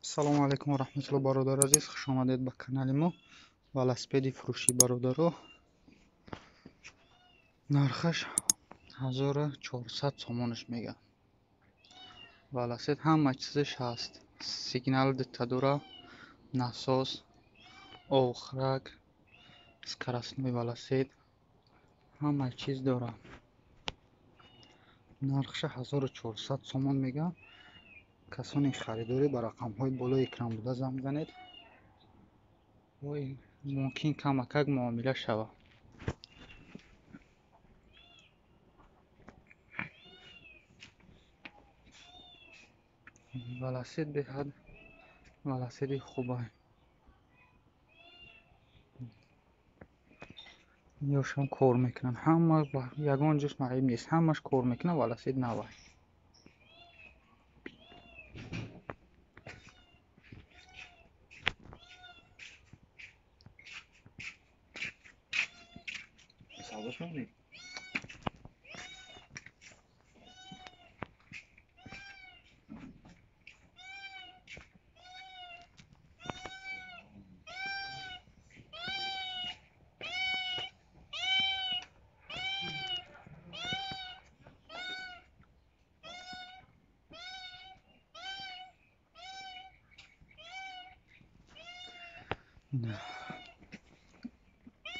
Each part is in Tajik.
Салому алайкум ва раҳматуллоҳ, бародари азиз, хуш омадед ба канали мо. Велосипеди фурӯшӣ, бародаро, нархаш 1400 сомонаш мегӯянд. Велосипед ҳама чизаш ҳаст: сигнал дута дора, насос, охрак, скоростной велосипед, ҳама чиз дора. Нархша 1400 сомон мегӯянд. Касоне харидорӣ ба рақамҳои болои экран буда занг занед, мумкин камакак муомила шавад. Велосипед беҳад велосипеди хуба. Ёшам кор мекунанд, ҳама ягон ҷош маъиб нест, ҳамаш кор мекунад, велосипед навай. Савдош мекунӣ?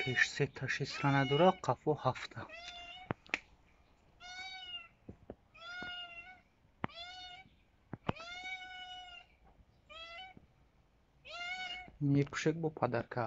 Пеш сета шисра надора, қафо ҳафта. Ин пушек бо падарка.